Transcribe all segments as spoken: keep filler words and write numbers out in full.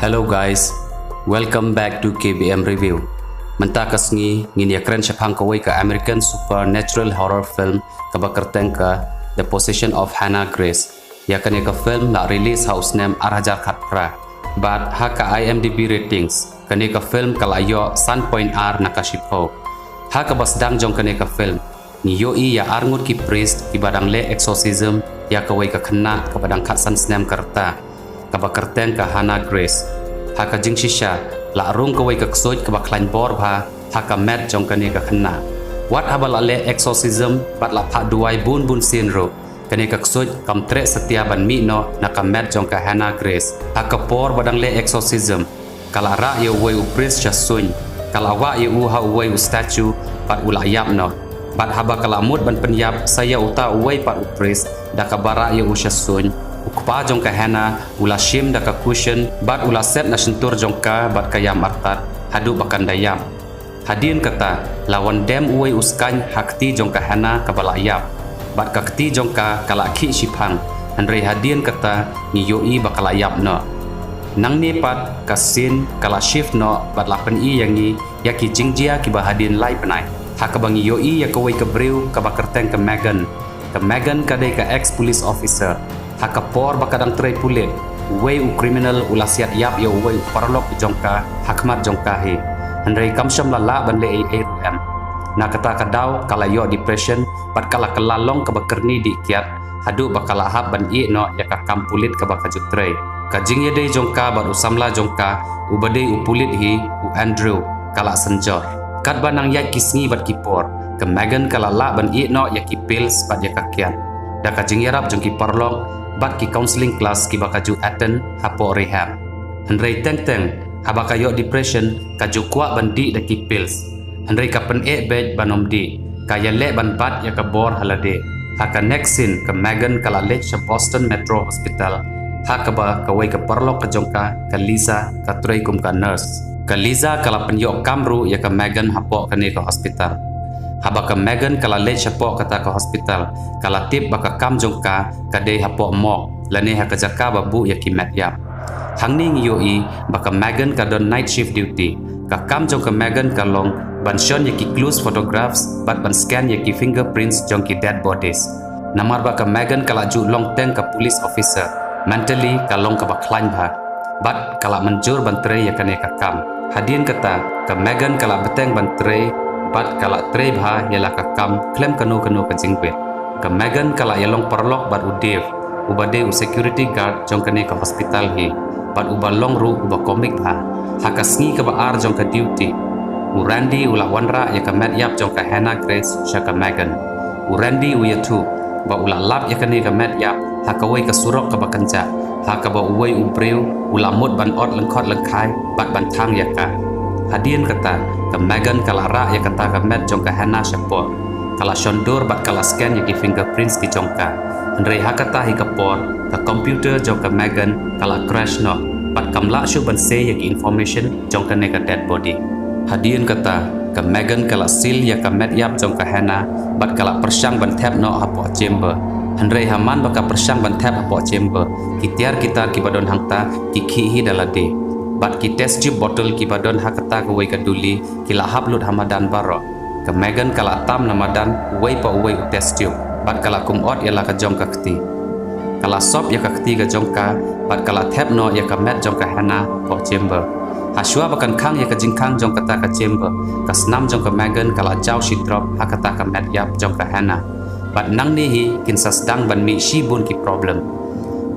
Hello guys, welcome back to K B M Review. Mynta ka sngi ngin ïa kren shaphang kawei ka American supernatural horror film kaba kyrteng ka The Possession of Hannah Grace. Ïa kane ka film la release ha u snem ar hajar khatphra. Bad ha ka I M D B ratings, kane ka film ka la ïoh san point ar na ka shiphew. Ha kaba sdang jong kane ka film, ngi ïohi ïa arngut ki priest kiba dang leh exorcism ïa kawei ka khynnah kaba dang khatsan snem ka rta, kaba kyrteng ka Hannah Grace. Ha ka jingshisha, la rung kawei ka ksuid kaba khlaiñ bor bha ha ka met jong kane ka khynnah. Wat haba la leh exorcism bad la phah duwai bun bun sien ruh, kane ka ksuid kam treh satia ban mih noh na ka met jong ka Hannah Grace. Ha ka por ba dang leh exorcism, ka la rah ïa uwei u priest sha suiñ, ka la wah ïa u ha uwei u statue, bad u la ïap noh. Bad haba ka la mut ban pynïap sa ïa uta uwei pat u priest da kaba rah ïa u sha suiñ, u kpa jong ka Hannah u la shim da ka cushion bad u la set na shyntur jong ka bad ka ïam artat haduh ba kan da ïap. Hadien kata, la wan dem uwei u skaiñ ha kti jong ka Hannah kaba la ïap, bad ka kti jong ka ka la khih shiphang. Hynrei hadien kata ngi ïohi ba ka la ïap noh. Nangne pat ka scene ka la shift noh bad la pyni ïa ngi ïa ki jingjia kiba hadien lai bnai, ha kaba ngi ïohi ïa kawei ka briew kaba kyrteng ka Megan. Ka Megan ka dei ka ex police officer. Ha ka por ba ka dang trei pulit, uwei u criminal u la siat ïap ïa uwei u paralok jong ka ha khmat jong ka hi. Hynrei kam shym la lah ban leh ei ei ruh em. Na kata ka daw ka la ïoh depression bad ka la kylla long kaba kyrni dih kiad haduh ba ka la hap ban ïeh noh ïa ka kam pulit kaba ka ju trei. Ka jingïadei jong ka bad u samla jong ka, uba dei u pulit hi, u Andrew, ka la synjor. Katba nang ïaid ki sngi bad ki por, ka Megan ka la lah ban ïeh noh ïa ki pills bad ïa ka kiad da ka jingïarap jong ki paralok bad ki counselling class kiba ka ju attend hapoh rehab. Hynrei teng teng, haba ka ïoh depression, ka ju kwah ban dih da ki pills. Hynrei ka pyneh beit ban ym dih, ka ïaleh ban bat ïa ka bor ha lade. Ha ka next scene, ka Megan ka la leit sha Boston Metro Hospital, ha kaba kawei ka paralok ka jong ka, ka Lisa, ka trei kum ka nurse. Ka Lisa ka la pynïoh kam ruh ïa ka Megan hapoh kane ka hospital. Haba ka Megan ka la leit shapoh kata ka hospital, ka la tip ba ka kam jong ka ka dei hapoh morgue, lane ha ka jaka ba buh ïa ki met ïap. Hangne ngi ïohi ba ka Megan ka don night shift duty. Ka kam jong ka Megan ka long ban shon ïa ki clues photographs bad ban scan ïa ki fingerprints jong ki dead bodies. Namar ba ka Megan ka la ju long teng ka police officer, mentally ka long kaba khlaiñ bha bad ka la mynjur ban trei ïa kane ka kam. Hadien kata, ka Megan ka la bteng ban trei bad ka la trei bha ïa la ka kam khlem kano kano ka jingwit. Ka Megan ka la ïalong paralok bad u Dave, uba dei u security guard jong kane ka hospital hi, bad uba long ruh uba komik bha. Ha ka sngi kaba ar jong ka duty, u Randy u la wanrah ïa ka met ïap jong ka Hannah Grace sha ka Megan. U Randy u ïathuh ba u la lap ïa kane ka met ïap ha kawei ka surok kaba kynjah, ha kaba uwei u briew u la mut ban ot lyngkhot lyngkhai bad ban thang ïa ka. Hadien kata, ka Megan ka la rah ïa kata ka met jong ka Hannah shapoh. Ka la shon dur bad ka la scan ïa ki fingerprints ki jong ka. Hynrei ha kata hi ka por, ka computer jong ka Megan ka la crash noh bad kam lah shuh ban sei ïa ki information jong kane ka dead body. Hadien kata, ka Megan ka la seal ïa ka met ïap jong ka Hannah bad ka la pyrshang ban thep noh hapoh chamber. Hynrei ha man ba ka pyrshang ban thep hapoh chamber, ki tiar ki tar kiba don hangta ki khih hi da lade. Bad ki test tube bottle kiba don ha kata kawei ka duli ki la hap lut ha madan baroh. Ka Megan ka la tam na madan uwei pa uwei u test tube bad ka la kum ot ïa la ka jong ka kti. Ka la sop ïa ka kti ka jong ka bad ka la thep noh ïa ka met jong ka Hannah hapoh chamber. Hashwa ba kan khang ïa ka jingkhang jong kata ka chamber, ka snam jong ka Megan ka la jaw shi drop ha kata ka met ïap jong ka Hannah. Bad nangne hi kin sa sdang ban mih shibun ki problem.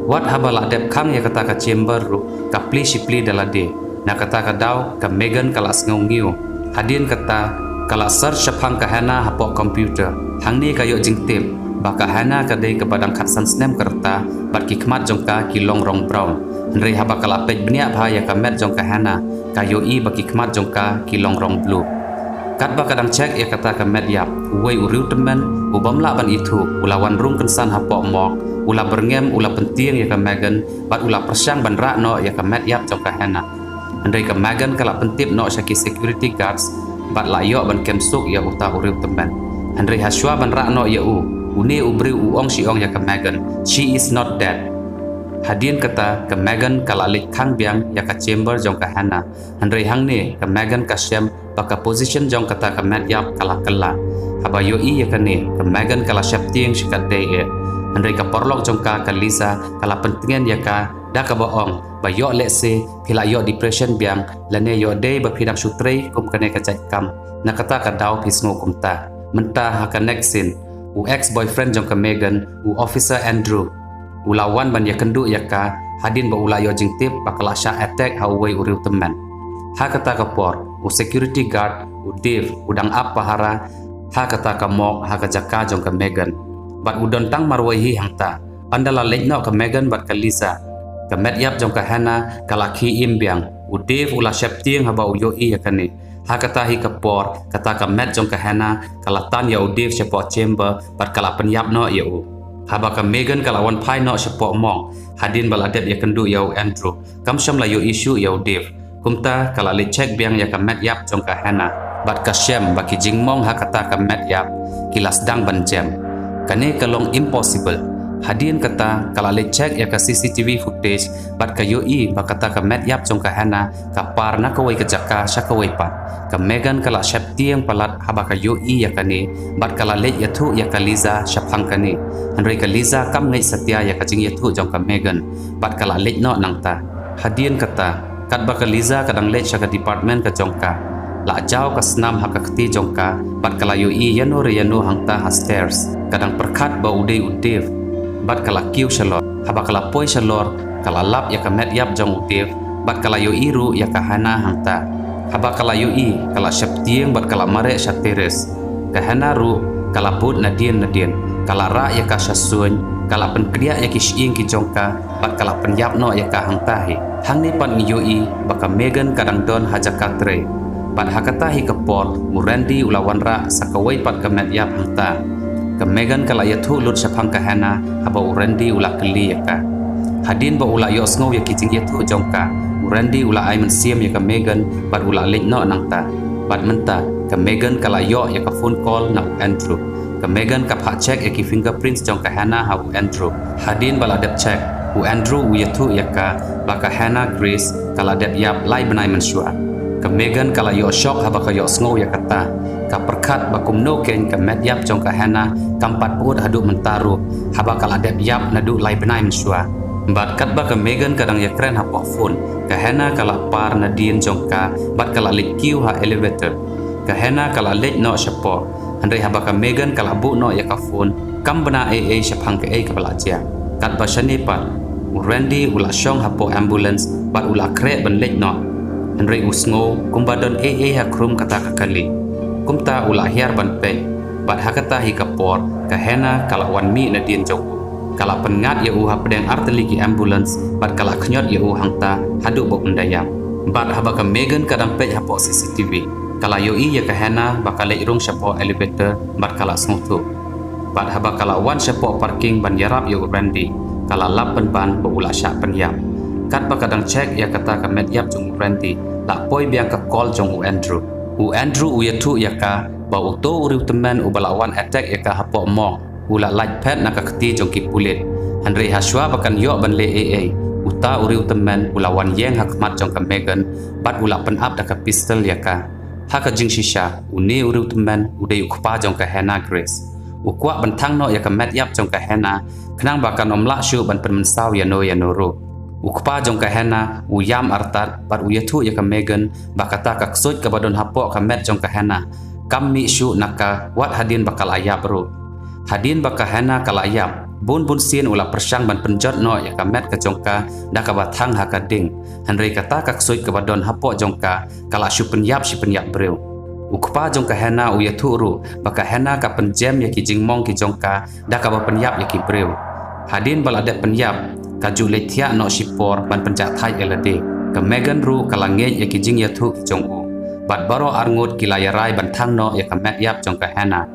Wat haba la dep khang ïa kata ka chamber ruh, ka plie shi plie da lade. Na kata ka daw, ka Megan ka la sngew ngiew. Hadien kata, ka la search shaphang ka Hannah hapoh computer. Hangne ka ïoh jingtip ba ka Hannah ka dei kaba dang khatsan snem ka rta bad ki khmat jong ka ki long rong brown. Hynrei haba ka la peit bniah bha ïa ka met jong ka Hannah, ka ïohi ba ki khmat jong ka ki long rong blue. Katba ka dang check ïa kata ka met ïap, uwei u riewtymmen u bym lah ban ithuh u la wan rung kynsan hapoh morgue, u la byrngem, u la pyntieng ïa ka Megan bad u la pyrshang ban rah noh ïa ka met ïap jong ka Hannah. Hynrei ka Megan ka la pyntip noh sha ki security guards bad la ïoh ban kem suk ïa uta u riewtymmen. Hynrei hashwa ban rah noh ïa u, une u briew u ong shi ong ïa ka Megan, "She is not dead." Hadien kata ka Meghan ka la leit khang biang ïa ka chamber jong ka Hannah. Hynrei hangne ka Meghan ka shem ba ka position jong kata ka met ïap ka la kylla. Haba ïohi ïa kane ka Meghan ka la sheptieng shikatdei eh. Hynrei ka paralok jong ka ka Lisa ka la pyntngen ïa ka da kaba ong ba ïoh lehse phi la ïoh depression biang lane ïoh dei ba phi dang shu trei kum kane ka jait kam. Na kata ka daw phi sngew kumta. Mynta ha ka next scene, u ex boyfriend jong ka Meghan, u officer Andrew, u la wan ban ïakynduh ïa ka hadien ba u la ïoh jingtip ba ka la shah attack ha uwei u riewtymmen. Ha kata ka por u security guard u Dave u dang ap pahara ha kata ka morgue ha ka jaka jong ka Meghan. Bad u don tang marwei hi hangta. Ynda la leit noh ka Meghan bad ka Lisa, ka met ïap jong ka Hannah ka la khie im biang. U Dave u la sheptieng haba u ïohi ïa kane. Ha kata hi ka por kata ka met jong ka Hannah ka la tan ïa u Dave shapoh chamber bad ka la pynïap noh ïa u. Haba ka Meghan ka la wan phai noh shapoh morgue hadien ba la dep ïakynduh ïa u Andrew, kam shym la ïohi shuh ïa u Dave. Kumta ka la leit check biang ïa ka met ïap jong ka Hannah bad ka shem ba ki jingmong ha kata ka met ïap ki la sdang ban jem. Kane ka long impossible. Hadien kata ka la leit check ïa ka C C T V footage bad ka ïohi ba kata ka met ïap jong ka Hannah ka par na kawei ka jaka sha kawei pat. Ka Meghan ka la sheptieng palat haba ka ïohi ïa kane bad ka la leit ïathuh ïa ka Lisa shaphang kane. Hynrei ka Lisa kam ngeit satia ïa ka jingïathuh jong ka Meghan bad ka la leit noh nangta. Hadien kata katba ka Lisa ka dang leit sha ka department ka jong ka, la jaw ka snam ha ka kti jong ka bad ka la ïohi ïano re ïano hangta ha stairs. Ka dang pyrkhat ba u dei u Dave bad ka la kiew shalor. Haba ka la poi shalor ka la lap ïa ka met ïap jong u Dave bad ka la ïohi ruh ïa ka Hannah hangta. Haba ka la ïohi ka la sheptieng bad ka la mareh sha terrace. Ka Hannah ruh ka la bud nadien nadien, ka la rah ïa ka sha suiñ, ka la pynkdiah ïa ki shyieng ki jong ka bad ka la pynïap noh ïa ka hangta hi. Hangne pat ngi ïohi ba ka Meghan ka dang don ha jaka trei. Bad ha kata hi ka por u Randy u la wanrah sa kawei pat ka met ïap hangta. Ka Meghan ka la ïathuh lut shaphang ka Hannah haba u Randy u la kylli ïa ka. Hadien ba u la ïohsngew ïa ki jingïathuh jong ka, u Randy u la ai mynsiem ïa ka Meghan bad u la leit noh nangta. Bad mynta ka Meghan ka la ïoh ïa ka phone call na u Andrew. Ka Meghan ka phah check ïa ki fingerprints jong ka Hannah ha u Andrew. Hadien ba la dep check, u Andrew u ïathuh ïa ka ba ka Hannah Grace ka la dep ïap lai bnai mynshuwa. Ka Meghan ka la ïoh shock haba ka ïohsngew ïa kata. Ka pyrkhat ba kumno keiñ ka met ïap jong ka Hannah kam pat bud haduh mynta ruh haba ka la dep ïap naduh lai bnai mynshuwa. Bad katba ka Meghan ka dang ïakren hapoh phone, ka Hannah ka la par nadien jong ka bad ka la leit kiew ha elevator. Ka Hannah ka la leit noh shapoh. Hynrei haba ka Meghan ka la buh noh ïa ka phone, kam bna ei ei shaphang kaei kaba la jia. Katba shane pat u Randy u la shong hapoh ambulance bad u la khreh ban leit noh. Hynrei u sngew kumba don ei ei ha khrum kata ka kali. Kumta u la hiar ban peit bad ha kata hi ka por ka Hannah ka la wan mih nadien jong u. Ka la pynngat ïa u hapdeng artylli ki ambulance bad ka la khñiot ïa u hangta haduh ba un da ïap. Bad haba ka Meghan ka dang peit hapoh C C T V, ka la ïohi ïa ka Hannah ba ka leit rung shapoh elevator bad ka la sngewthuh. Bad haba ka la wan shapoh parking ban ïarap ïa u Randy, ka la lap pynban ba u la shah pynïap. Katba ka dang check ïa kata ka met ïap jong u Randy, la poi biang ka call jong u Andrew. U Andrew u ïathuh ïa ka ba uto u riewtymmen uba la wan attack ïa ka hapoh morgue u la lait phet na ka kti jong ki pulit. Hynrei hashwa ba kan ïoh ban leh ei ei, uta u riewtymmen u la wan ïeng ha khmat jong ka Meghan bad u la pynap da ka pistol ïa ka. Ha ka jingshisha une u riewtymmen u dei u kpa jong ka Hannah Grace. U kwah ban thang noh ïa ka met ïap jong ka Hannah khnang ba kan ym lah shuh ban pynmynsaw ïano ïano ruh. U kpa jong ka Hannah u ïam artat bad u ïathuh ïa ka Meghan ba kata ka ksuid kaba don hapoh ka met jong ka Hannah kam mih shuh na ka wat hadien ba ka la ïap ruh. Hadien ba ka Hannah ka la ïap, bun bun sien u la pyrshang ban pynjot noh ïa ka met ka jong ka da kaba thang ha ka ding. Hynrei kata ka ksuid kaba don hapoh jong ka ka la shu pynïap shi pynïap briew. U kpa jong ka Hannah u ïathuh ruh ba ka Hannah ka pynjem ïa ki jingmong ki jong ka da kaba pynïap ïa ki briew. Hadien ba la dep pynïap, ka ju leit thiah noh shipor ban pynjahthait ïa lade. Ka Meghan ruh ka la ngeit ïa ki jingïathuh ki jong u. Bad baroh arngut ki la ïarai ban thang noh ïa ka met ïap jong ka Hannah.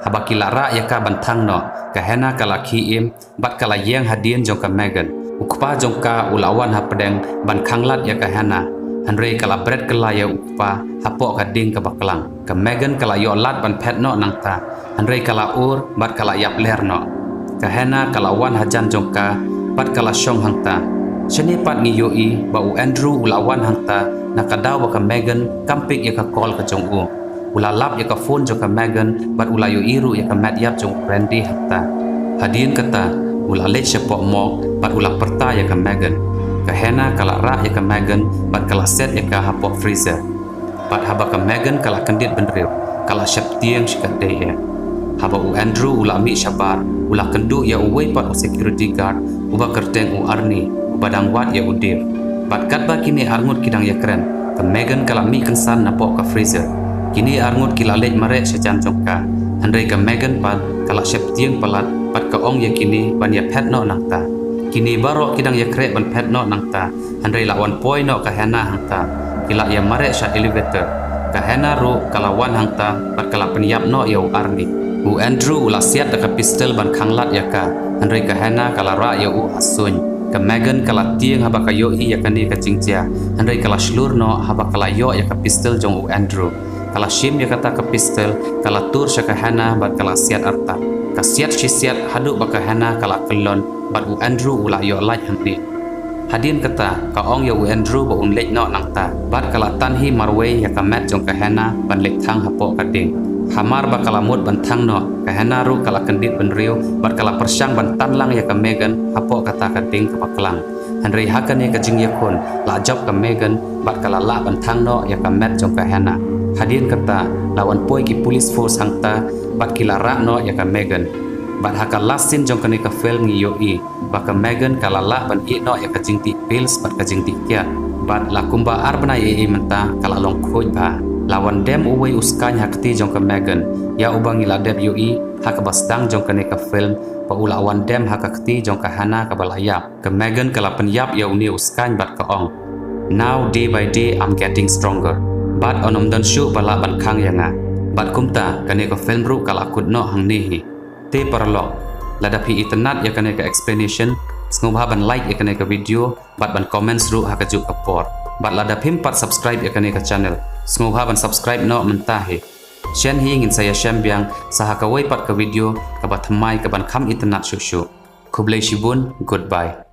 Haba ki la rah ïa ka ban thang noh, ka Hannah ka la khie im bad ka la ïeng hadien jong ka Meghan. U kpa jong ka u la wan hapdeng ban khanglad ïa ka Hannah. Hynrei ka la bret kylla ïa u kpa hapoh ka ding kaba klang. Ka Meghan ka la ïoh lad ban phet noh nangta. Hynrei ka la ur bad ka la ïap ler noh. Ka Hannah ka la wan hajan jong ka bad ka la shong hangta. Shane pat ngi ïohi ba u Andrew u la wan hangta na ka daw ba ka Megan kam pick ïa ka call ka jong u. U la lap ïa ka phone jong ka Megan bad u la ïohi ruh ïa ka met ïap jong u Randy hangta. Hadien kata u la leit shapoh morgue bad u la pyrta ïa ka Megan. Ka Hannah ka la rah ïa ka Megan bad ka la set ïa ka hapoh freezer. Bad haba ka Megan ka la kyndit bynriew, ka la sheptieng shikatdei eh. Haba u Andrew u la mih shabar, u la kynduh ïa uwei pat u security guard uba kyrteng u Arnie, uba dang wad ïa u Dave. Bad katba kine arngut ki dang ïakren, ka Megan ka la mih kynsan napoh ka freezer. Kine arngut ki la leit mareh shajan jong ka, hynrei ka Megan pat ka la sheptieng palat bad ka ong ïa kine ban ïaphet noh nangta. Kine baroh ki dang ïakren ban phet noh nangta, hynrei la wan poi noh ka Hannah hangta. Ki la ïa mareh sha elevator. Ka Hannah ruh ka la wan hangta bad ka la pynïap noh ïa u Arnie. U Andrew u la siat da ka pistol ban khanglad ïa ka, hynrei ka Hannah ka la rah ïa u ha suiñ. Ka Megan ka la tieng haba ka ïohi ïa kane ka jingjia, hynrei ka la shlur noh haba ka la ïoh ïa ka pistol jong u Andrew. Ka la shim ïa kata ka pistol, ka la tur sha ka Hannah bad ka la siat artat. Ka siat shi siat haduh ba ka Hannah ka la kyllon bad u Andrew u la ïoh lait hangne. Hadien kata ka ong ïa u Andrew ba un leit noh nangta bad ka la tan hi marwei ïa ka met jong ka Hannah ban leit thang hapoh ka ding. Hamar ba ka la mut ban thang noh, ka Hannah ruh ka la kyndit bynriew bad ka la pyrshang ban tan lang ïa ka Megan hapoh kata ka ding kaba klang. Hynrei ha kane ka jingïakhun la jop ka Megan bad ka la lah ban thang noh ïa ka met jong ka Hannah. Hadien kata la wan poi ki police force hangta bad ki la rah noh ïa ka Megan. Bad ha ka last scene jong kane ka film ngi ïohi ba ka Megan ka la lah ban ïeh noh ïa ka jingdih pills bad ka jingdih kiad. Bad la kumba ar bnai ei ei mynta ka la long khuid bha. La wan dem uwei u skaiñ ha kti jong ka Megan, ïa uba ngi la dep ïohi ha kaba sdang jong kane ka film ba u la wan dem ha ka kti jong ka Hannah kaba la ïap. Ka Megan ka la pynïap ïa une u skaiñ bad ka ong, "Now day by day I'm getting stronger." Bad ym don shuh ba lah ban khang ïa nga. Bad kumta kane ka film ruh ka la kut noh hangne hi. Te paralok, lada phi itynnad ïa kane ka explanation, sngewbha ban like ïa kane ka video bad ban comments ruh ha kajuh ka por. Bad lada phim pat subscribe ïa kane ka channel, sngewbha ban subscribe noh mynta hi. Shen hi ngin sa ïashem biang sa ha kawei pat ka video kaba thymmai kaban kham itynnad shuh shuh. Khublei shibun, goodbye.